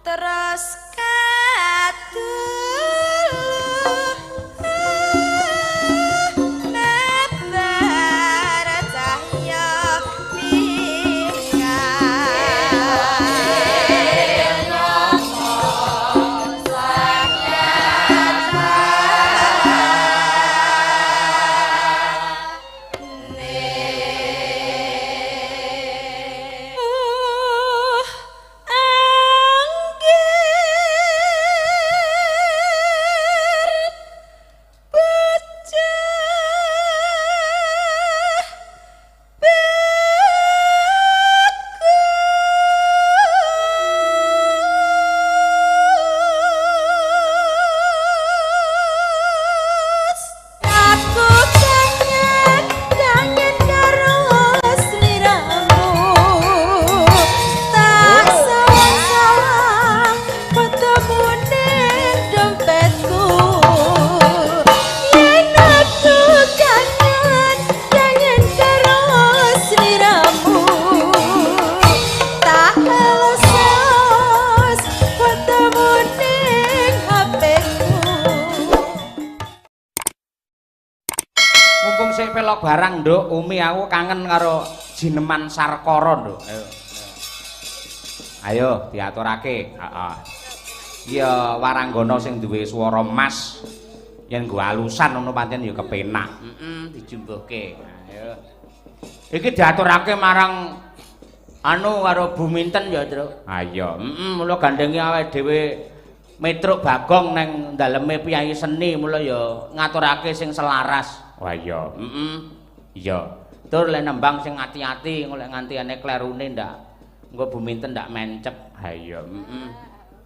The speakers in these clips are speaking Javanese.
Terus kadul mebar cahya bingah. Aku kangen, kangen karo sliramu. Tak sawang-sawang fotomu ning dompetku. Yen aku kangen, kangen karo sliramu. Tak elus fotomu ning HP-ku. Mumpung sik pelok barang, Nduk, Umi aku kangen karo jineman Sarkara, Nduk. Ayo. Ayo diaturake. Heeh. Ya waranggana sing duwe swara mas yen nggo alusan ngono pancen ya kepenak. Heeh, dijumbuhke. Ayo. Iki diaturake marang anu karo Bu Minten ya, Truk. Ha iya, heeh, mula gandenge awake dhewe Metruk Bagong neng daleme priyayi seni mula ya ngaturake sing selaras. Wah iya, heeh. Iya. Tur lek nembang sing ati-ati lek nganti ene klerune ndak engko Bu Minten ndak mencep. Ha iya, heeh.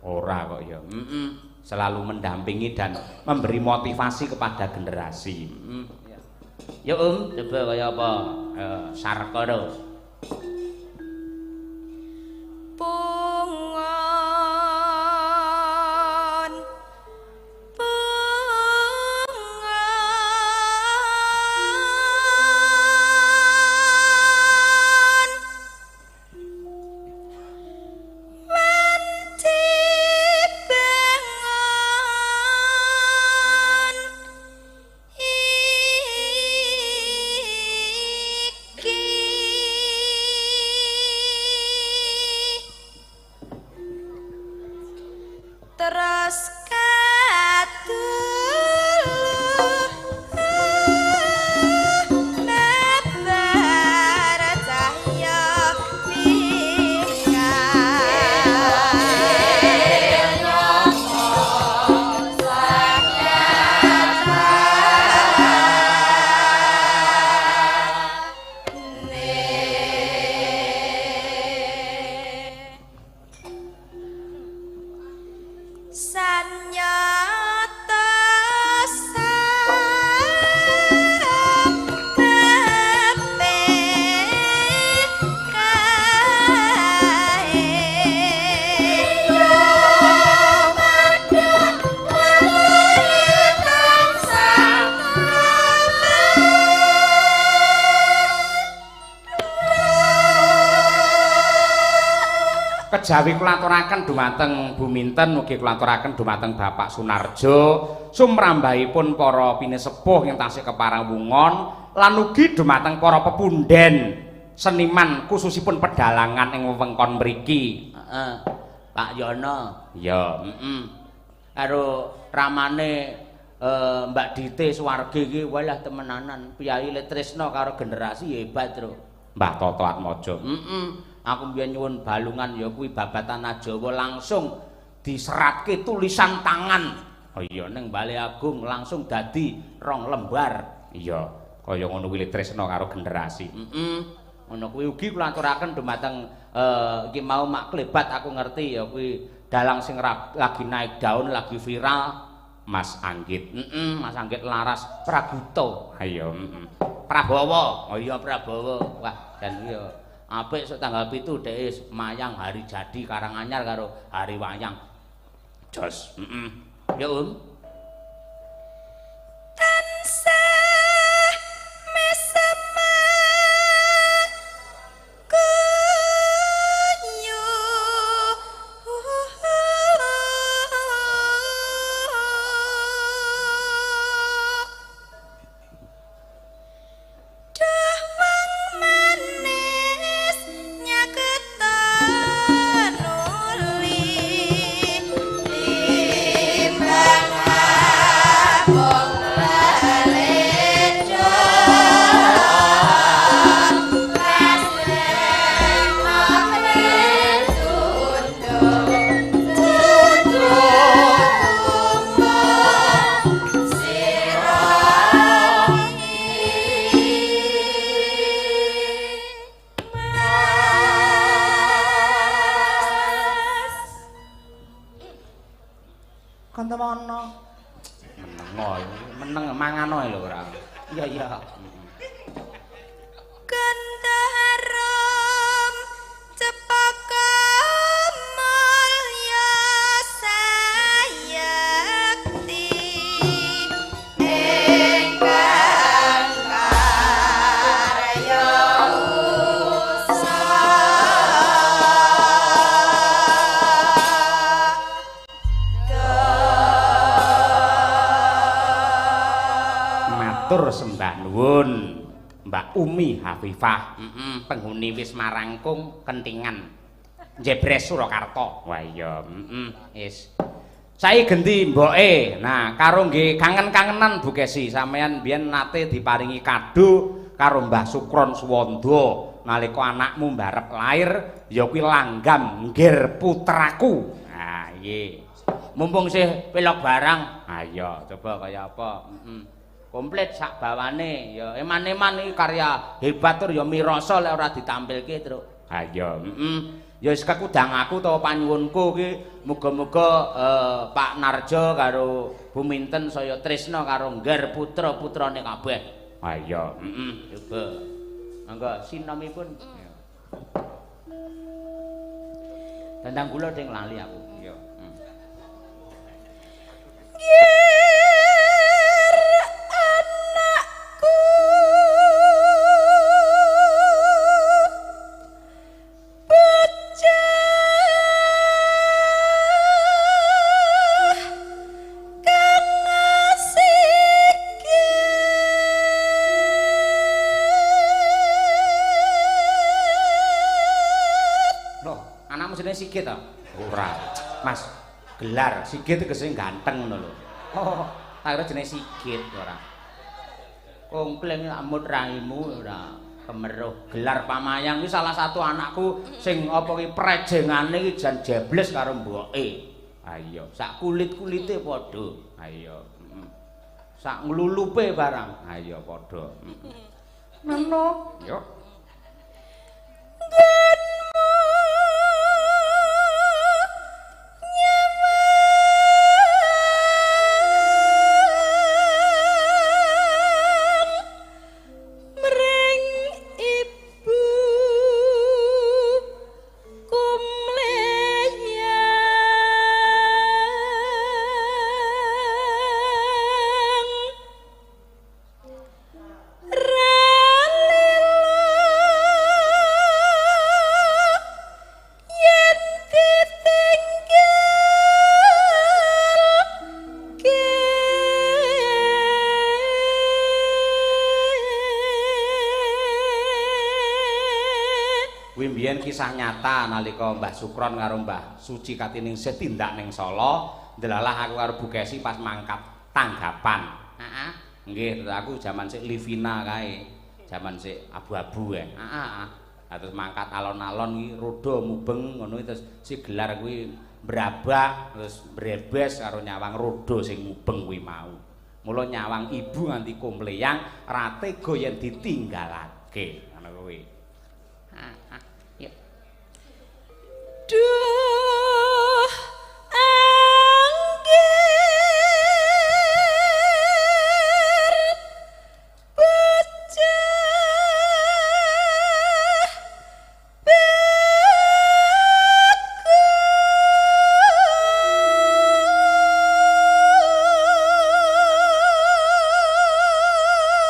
Ora kok ya. Heeh. Selalu mendampingi dan memberi motivasi kepada generasi. Heeh. Ya Om, coba kaya apa? Sarkara. Pungon pungon wanci bengon iki terus kadul mebar cahya bingah. Sanyata sabepe kae yo padha tansah. Kejawi kula aturaken dumateng Bu Minten ugi kula aturaken dumateng Bapak Sunarjo sumrambahipun para pinesepuh yang tasih keparang wungon lan ugi dumateng para pepunden seniman khususipun pedalangan ing wewengkon mriki. Heeh. Pak Yono. Iya, heeh. Karo ramane Mbak Dite Suwargi iki walah temenanan piyayi le tresno karo generasi hebat, Tru. Mbah Toto Atmojo. Heeh. Aku mbiyen nyuwun balungan ya kuwi babatan Jawa langsung diseratke tulisan tangan. Oh iya ning Bale Agung langsung dadi 2 lembar. Iya, kaya ngono kuwi le tresno karo generasi. Heeh. Ngono kuwi ugi kula aturaken dumateng iki mau Mak Klebat aku ngerti ya kuwi dalang sing lagi naik daun, lagi viral Mas Anggit. Heeh, Mas Anggit Laras Praguto. Ha iya, heeh. Prabowo. Oh iya Prabowo. Wah, jan iya. Apik sok tanggal 7 dhek mayang hari jadi Karanganyar karo hari wayang. Jos. Heeh. Ya Om. Tansah mesema kuyu. Gantawana. Meneng meneng mangano lho ora. Iya iya. Gandharum cepaka mulya sayekti ingkang karya usaha. Matur sembah nuwun Mbak Umi Hafifah, penghuni Wisma Rangkung Kentingan, Jebres Surakarta. Wah iya, wis. Saiki genti mboke. Nah, karo nggih kangen-kangenan Bu Kesi, sampeyan biyen nate diparingi kado karo Mbah Sukron Suwanda nalika anakmu mbarep lair, ya kuwi langgam nggir putraku. Nah, iya. Mumpung sih pelok barang. Ayo, coba kaya apa? Komplit sak bawane ya eman-eman iki karya hebat tur ya mirasa lek ora ditampilke, Truk. Ha iya, Ya wis kekudang aku to panyuwunku iki muga-muga Pak Narjo karo Bu Minten saya tresna karo ngger putra-putrane kabeh. Ha iya, Coba. Monggo sinomipun. Dandang kula ding lali aku. Iya. Ger anakku bocah kang asigit. Loh, anakmu jenenge Sigit ta? Ora. Mas, gelar Sigit tegese ganteng ngono lho. Oh, tak kira jenenge Sigit ora. Kongkleng amut raimu ora kemeruh. Gelar Pamayang iki salah satu anakku sing apa ki prejengane iki jan jebles karo mboke. Ha iya, Sak kulit-kulite padha. ha iya, Sak nglulupe barang. Ha iya padha. Neno, yo. Nggonmu nyawang mring ibu kumleyang ralila yen ditinggal Kuwi mbiyen kisah nyata nalika Mbah Sukron karo Mbah Suci Katiningsih tindak ning Solo, ndelalah aku karo Bu Kesi pas mangkat tanggapan. Heeh. Nggih, terus aku jaman sik Livina kae. Jaman sik abu-abu kae. Heeh. Lah terus mangkat alon-alon iki roda mubeng ngono terus si gelar kuwi mbrabak terus mbrebes karo nyawang roda sing mubeng kuwi mau. Mula nyawang ibu nganti komleyang ra tega yen ditinggalake ngono kuwi. Heeh. Yuk. Duh angger bocah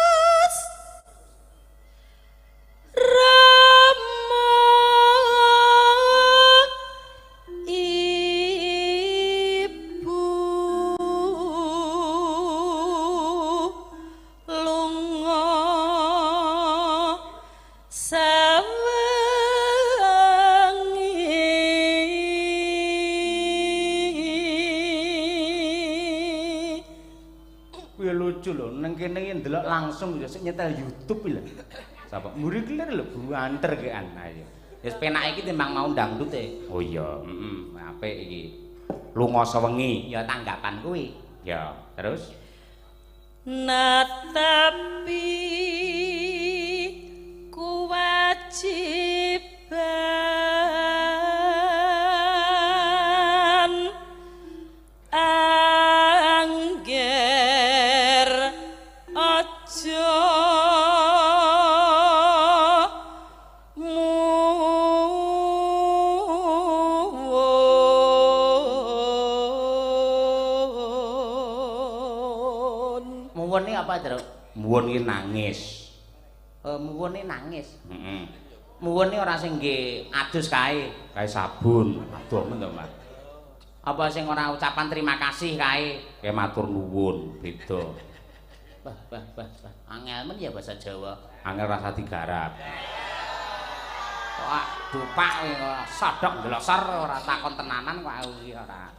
bagus Rama ibu lunga sawengi. Kuwi lucu lho, nang kene iki ndelok langsung ya sik nyetel YouTube iki lho. Sapa? Mburi klir lho buanter kean. Ayo. Wis penak iki timbang mau dangdut e. Oh iya, apik iki. Lunga sewengi. Ya tanggapan kuwi. Ya, terus Natapi kewajiban Muwun iki apa, Truk? Muwun iki nangis. Muwun iki nangis. Heeh. Muwun iki ora sing nggih adus kae. Kae sabun. Aduh men to, Mas. Apa sing ora ucapan terima kasih kae? Kae matur nuwun, beda. Bah bah bah bah. Angel men ya basa Jawa. Angel rasa digarap. Kok dupak sodok ndelosor ora takon tenanan kok aku iki ora.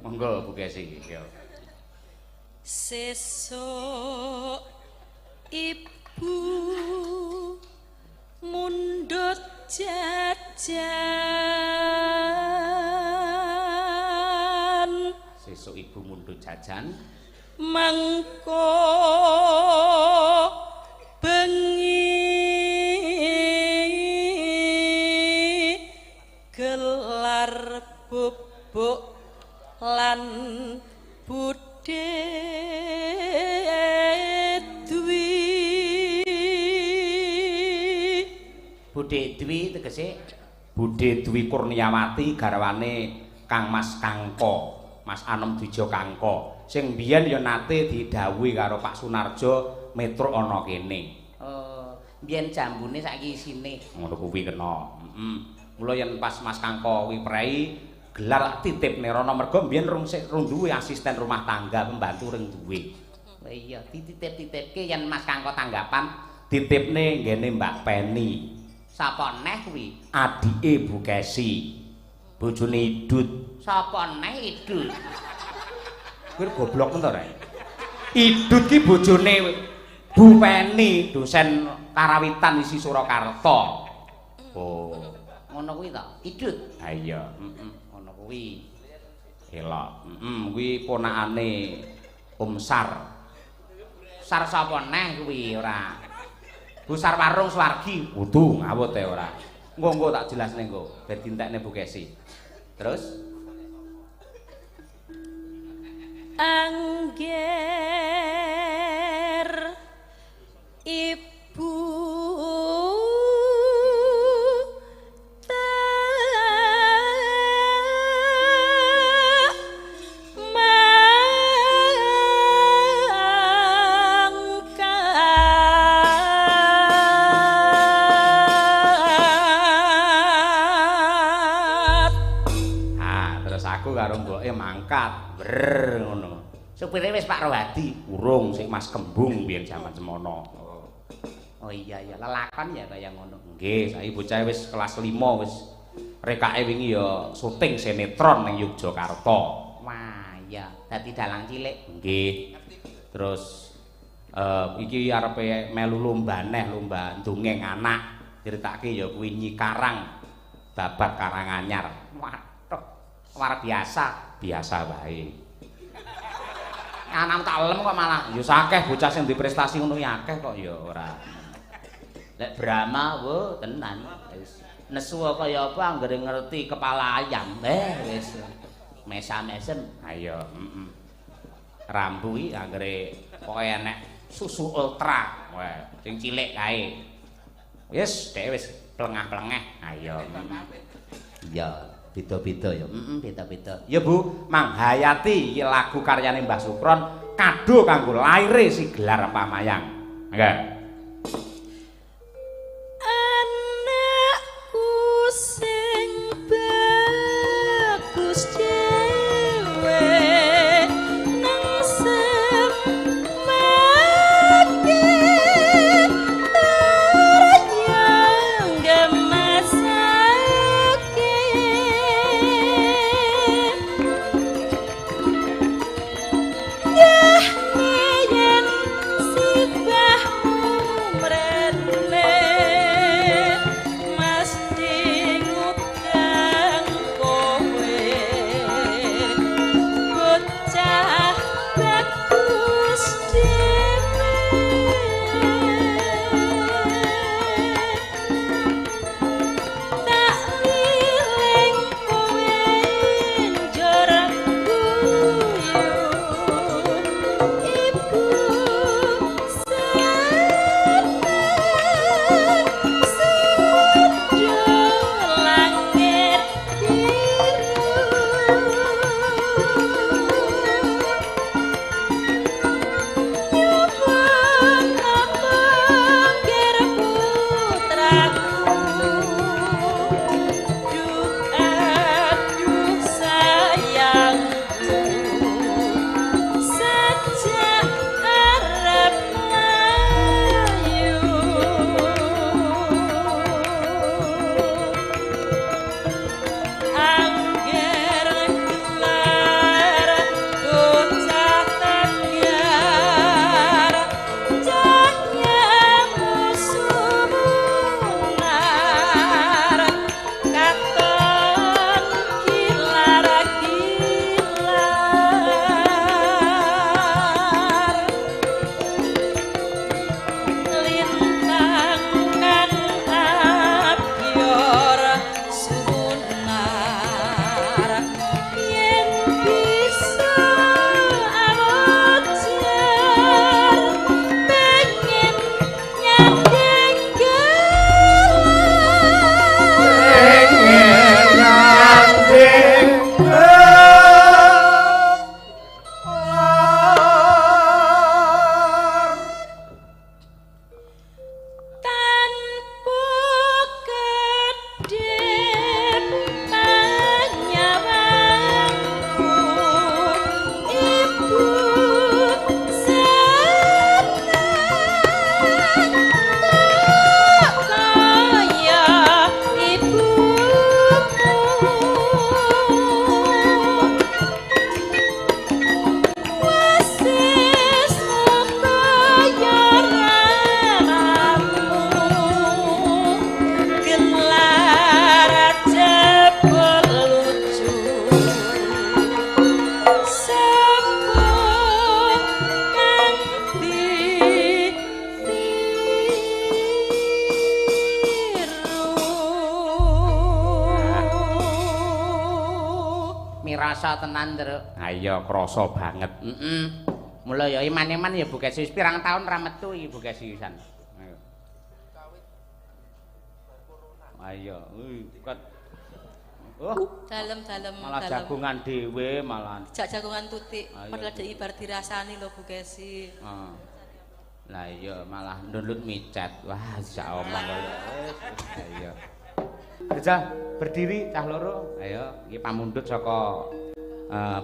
Monggo Bu Kesi. Yo. Sesuk ibu mundhut jajan. Sesuk ibu mundhut jajan. Mangko bengi gelar bubuk lan Budhe Dwi. Budhe Dwi tegese Budhe Dwi Kurniawati garwane Kang Mas Kangko, Mas Anom Dwijo Kangko. Sing biyen ya nate didhawuhi karo Pak Sunarjo metruk ana kene. Oh, biyen jambune saiki isine. Ngono kuwi kena. Heeh. Mula yen pas Mas Kangko kuwi prei gelar titip rono mergo biyen rung sik rung duwe asisten rumah tangga pembantu ring duwe. Lah iya, dititip-titipke yen Mas Kangko tanggapan titipne nggene Mbak Peni. Sapa neh kuwi? Adike Bu Kesi. Bojone Idut. Sapa neh Idut? Kuwi goblok men to, Rek? Idut ki bojone Bu Peni, dosen karawitan isi Surakarta. Oh, ngono kuwi to? Idut. Ha iya, heeh, ngono kuwi. Elok. Heeh, kuwi ponakane Om Sar. Sar sapa neh kuwi ora? Bu Sar Warung Swargi. Kudu ngawut e ora. Engko tak jelasne engko, ben dintekne Bu Kesi. Terus angger ibu tak mangkat. Ah, terus aku karo mboke mangkat. Ber ngono. Supire wis Pak Rohadi. Urung sik Mas Kembung biyen jaman semono. Oh iya iya, lelakon ya kaya ngono. Nggih, saiki bocah wis kelas 5 wis rekake wingi ya syuting sinetron ning Yogyakarta. Wah, iya, dadi dalang cilik. Nggih. Terus iki arepe melu lomba neh, lomba ndongeng anak. Critakake ya kuwi Nyi Karang, babat Karanganyar. Waduh, luar biasa. Biasa wae. Anakmu tak lem kok malah. Ya akeh bocah sing diprestasi ngono ya akeh kok ya ora. Lek Brahma wo tenan wis nesu kaya apa anggere ngerti kepala ayam. Wis mesam-mesem. Ayo, heeh. Rambu iki anggere pokoke enek susu ultra. Wah, sing cilik kae. Wis, dhek wis plengah-plengeh. Ayo. Iya. Beda-beda ya. Heeh, beda-beda. Ya Bu, Manghayati iki lagu karyane Mbah Sukron kado kanggo laire si gelar Pamayang. Nggih. Anakku sing bagus dhewe nang semake ternyang gemasake. Yah yen sibahmu Mirasa tenan, Truk. Ha iya, krasa banget. Heeh. Mula ya iman-iman ya Bu Kesi wis pirang taun ra metu iki Bu Kesi pisan. Ayo. Ayo, kat. Oh, Dalem-dalem malah dalem. Jagongan dhewe malah. Jak jagongan tutik, Ayo. Padahal dhek bar dirasani lho Bu Kesi. Heeh. Lah iya malah ndownload micet. Wah, sak omong kaya wis. Ayo. Kerja berdiri cah loro. Ayo, iki pamundhut saka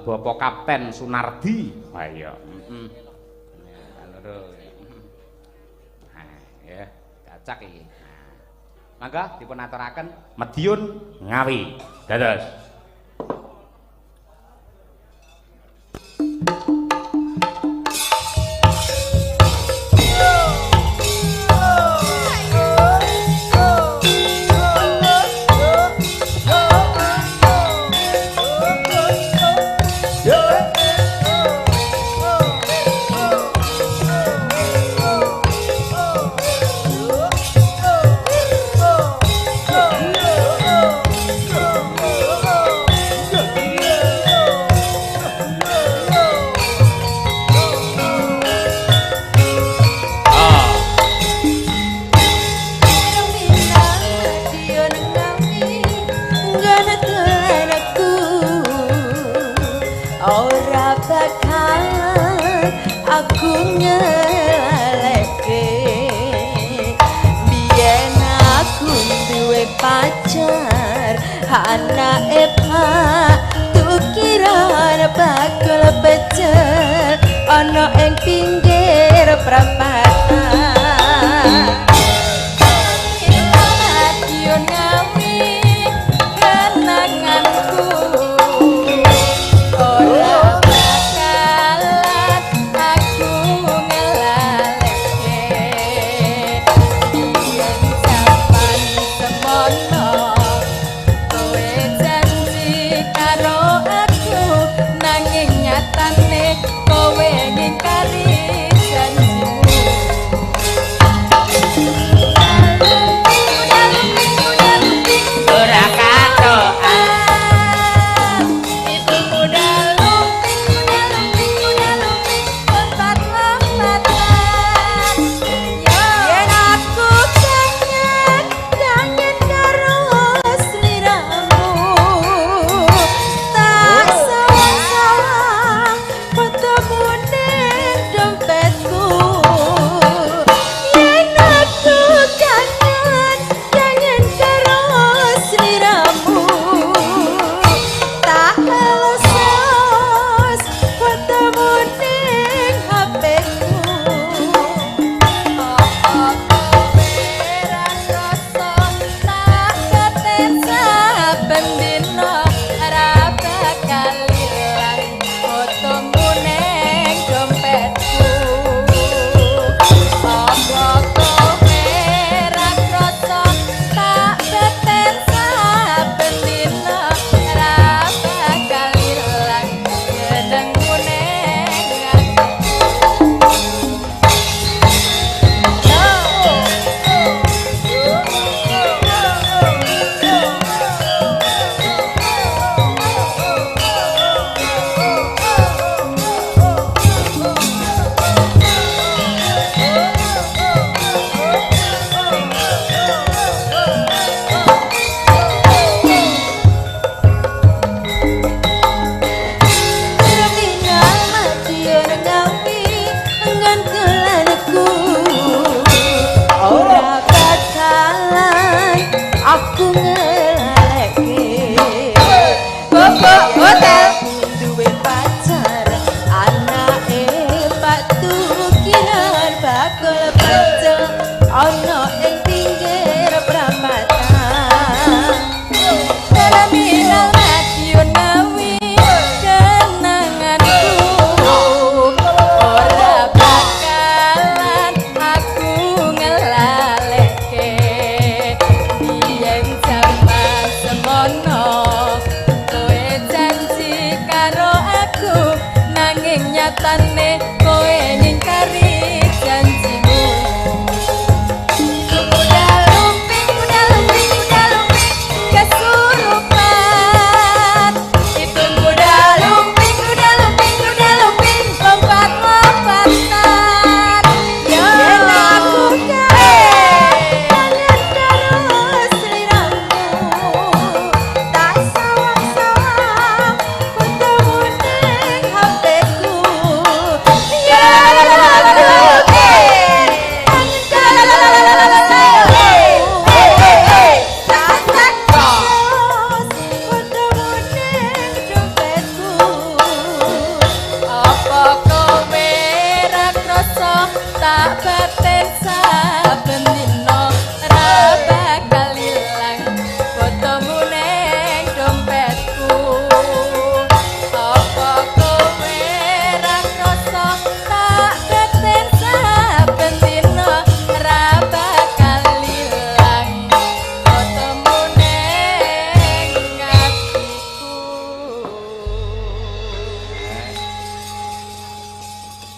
Bapak Kapten Sunardi. Ayo. Heeh. Ya, cah loro. Nah, ya, cacak iki. Nah. Mangga dipun aturaken Madiun Ngawi. Dados. Madiun Ngawi nggone aku ora bakal aku ngeleke. Biyen aku duwe pacar anake Pak Tukiran bakul pecel ana ing pinggir prapatan. Madiun Ngawi kenanganku ora bakalan aku ngelaleke. Biyen jaman semono kowe janji karo aku nanging nyatane kowe ngingkari janjimu. Ora katokan. Itu kuda lumping, kuda lumping, kuda lumping, lompat-lompatan. Yen aku kangen, kangen karo sliramu. Tak sawang-sawang foto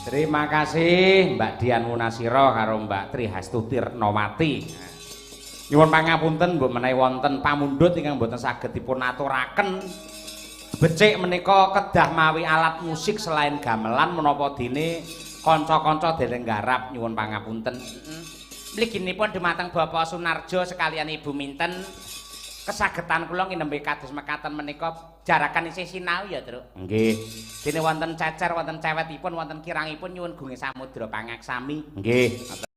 Terima kasih Mbak Dian Munasira karo Mbak Trihastuti Retnowati. Nyuwun pangapunten mbok menawi wonten pamundhut ingkang boten saged dipun aturaken. Becik menika kedah mawi alat musik selain gamelan menapa dene kanca-kanca dereng garap, nyuwun pangapunten. Mliginipun dumateng Bapak Sunarjo sekalian Ibu Minten, kesagetan kula nginembe kados mekaten menika jarakan isih sinau ya, Truk. Nggih. Dene wonten cecer, wonten cewetipun, wonten kirangipun nyuwun gunge samudra pangaksami. Nggih.